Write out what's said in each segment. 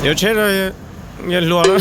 Yuav tsheb no, yog hluas no.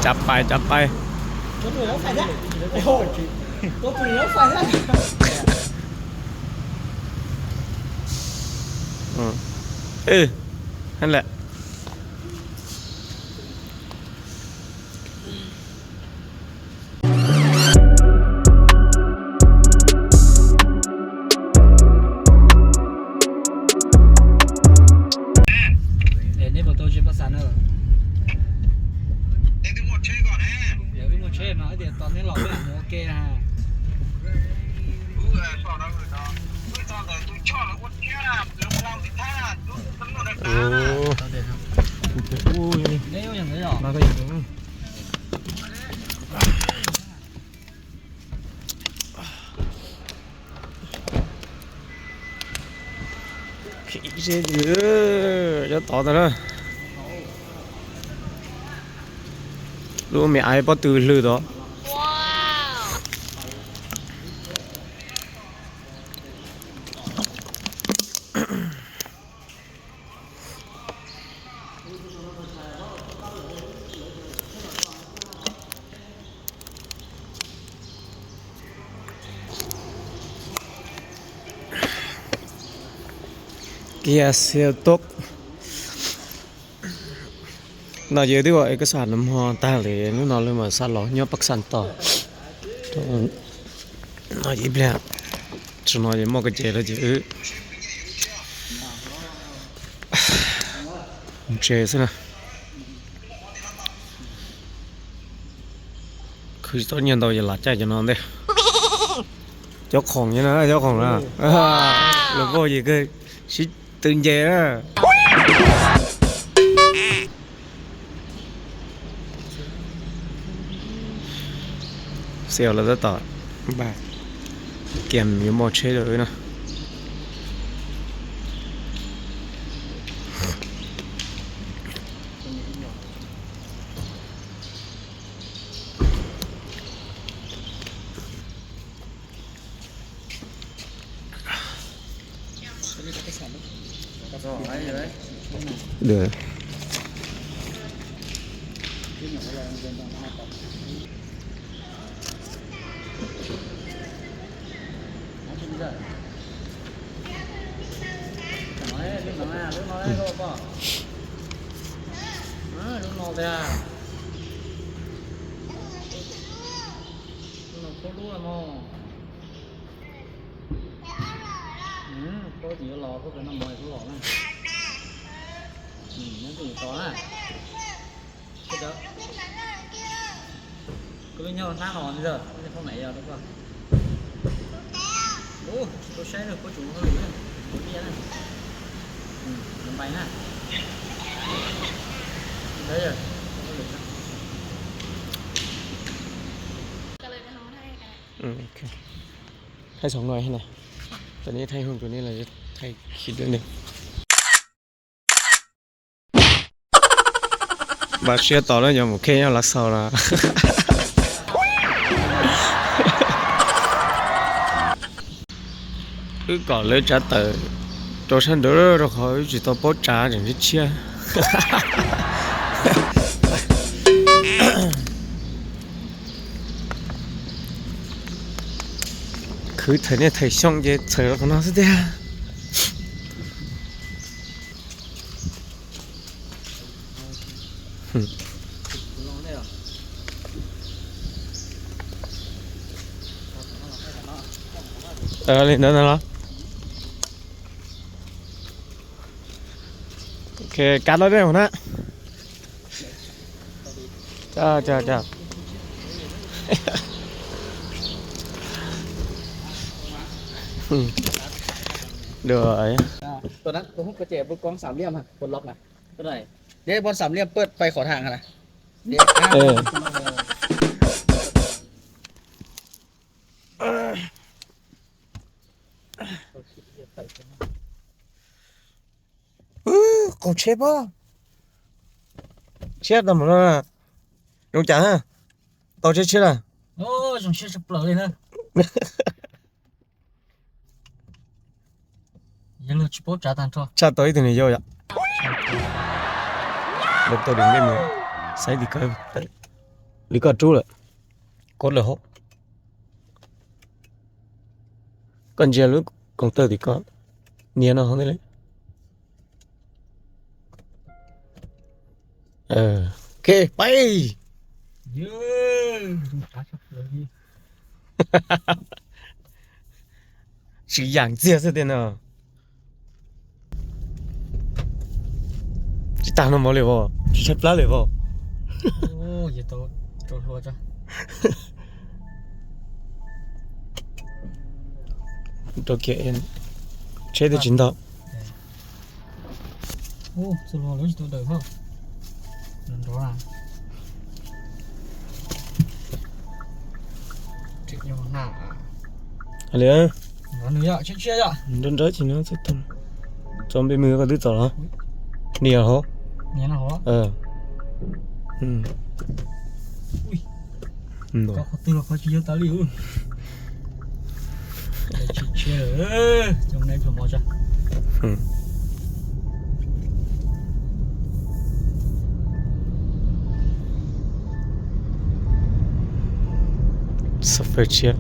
Cav pais, cav pais. Ib lawm. Cov tod tag na. Lub me aiv pob tw hlwb tod. Kiag xiav tuaj. No ces twb ua ib kab sam no hmo tag li, hnub no lawv mam xa los nyob Paj Xas tos. No ib pliag, tam sim no ces muaj kev cai lawm ces wb mus tsev xwb na. Khwv tsis tau nyiaj ntau ces lam caij cov no ntej. Cov khoom no na, cov khoom na. Lus npauj ces kawg sib tw nce na. Xij lawv tab tom npaj kiag yuav muaj tsheb rau wb na. Được. Koj tsis yuav los koj pem noj mov koj los na. Nyob twj ywm tos na. Koj lub nyob hnab no li ntawd, koj phooj ywg yog rau koj. Ub, koj saib na, koj tsum hauj lwm na, kuv liaj na. Npais na. Ntawd yog hauj lwm na. Thay sóng nồi hay này. Tao neb thay hung, tụi neb là thay khi nữa này. Npaj siab tos na, yog mus khej nyob Lav Xaus na. Wb kom lawv tsav tawm rau sab nraud rau qhov wb tsis tau paub tsav tseem tshiab tshiab. Khwv thaum niaj thaum xyoo ces txhawm los qhov no xwb tiag. Li ntawd no los. Ok, kav los dej na. Chao, chao, chao. Được rồi. Tôi nhắc, tôi hút cái chè bút con Sảm Liêm hả? Bút lọc này. Cái này. Dễ bón Sảm Liêm bớt vay khỏi hàng hả? Dễ. Ừ. Qaug tsheb pob. Tshiab tau mus no. Zoo cas na? Tau tsheb tshiab na. Zoo siab tshaj plaws li na. Tsis paub tsav tag nrho. Tshaj tau ib tug niam yau yom. Lawv tau lwm npe mus saib tim ko, lwm koj rub lawm, koj lawm hauv. Koj ntsia lub koom tawj tim ko, nias no hauv ntej li. Ok, pais. Tsis yam ntxiag xwb tiag no. Tsis tag no mov li vos, tsis tshaib plab li vos. Rau kiag tsheb twb tsis ntog. Li nrab nrab tsis no, tso npe mws koj twb txog los? Nias hauv. Xov fwj tshiab.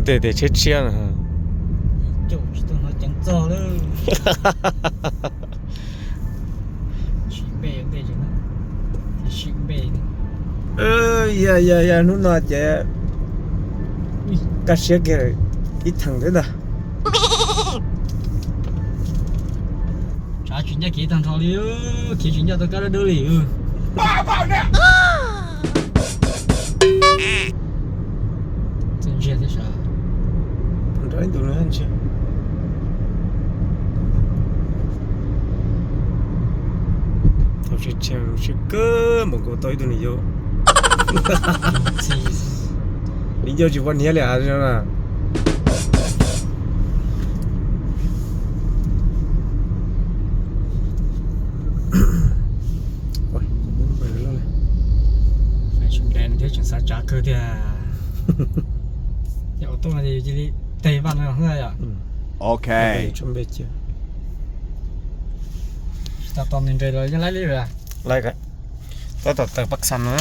Tej tes tshiab tshiab na. Yog yog yog hnub no ces kaj siab kiag ib theem thiab ntag. Tsav tsis ncaj kev tag nrho li, kev tsis ncaj tau kab dawb dawb li. Txawj ntsiag thiab sav. Nrog ib ntus no ntsiag. Tau tsis tshiab, tsis kawg npaum nkaus tau ib tug niam yau. Niam yau tsis pom hniav li as. Thiab tseem xav tsav kawg tiag. Ces auto no ces cia li teg vaj no yom. Ok. Tsis tas tos nws nres los yeej laib li lawm. Laib, tab tom tawm pab xas no.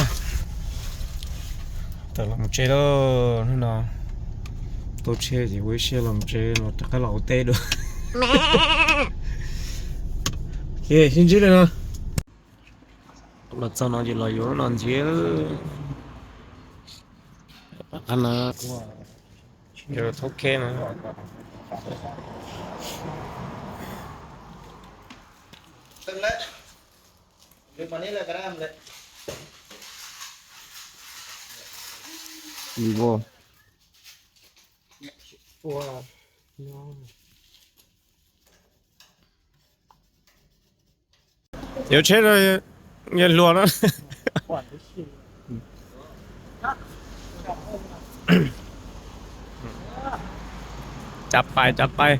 Tawm los mus tsev lawm hnub no. Tau tsheb ces ua ib siab los mus tsev no rov qab los ua teb dua. Sib ntsib li no. Los txog no ces los yuav no ntxiv. Qab no, yog thoob kheb no. Vivo. Yuav tsheb rau, yog hluas no. Cav pais, cav pais.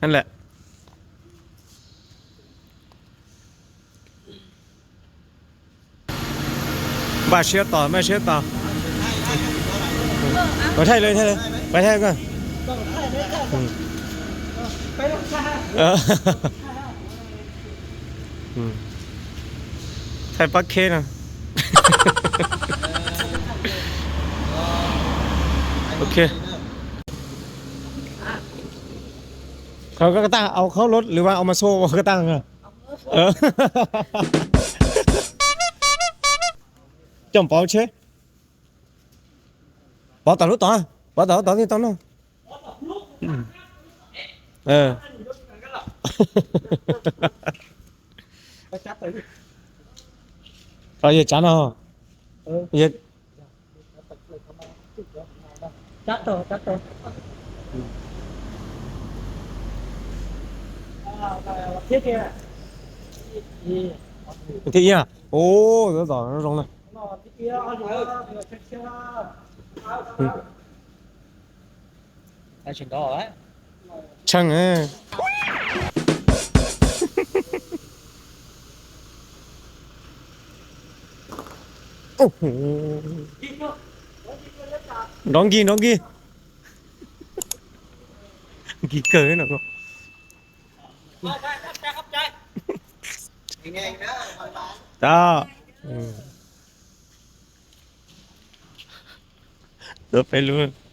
Lawm. Npaj siab tos, npaj siab tos. Pais thaij li, thaij li, pais thaij koj. Thaij pab kheb no. Ok. Koj, koj tab, au khaub lub lwm vas au mas xua ua koj tab. Coj pov tsheb. Pov tom lub tod, pov tom lub tod thiaj tau no. Yog tsav no. Thiab ib, ua, zoo zoo na. Tshee. Nrov nkig, nrov nkig. Nkig kawg no. Tau. Tuav peb lub.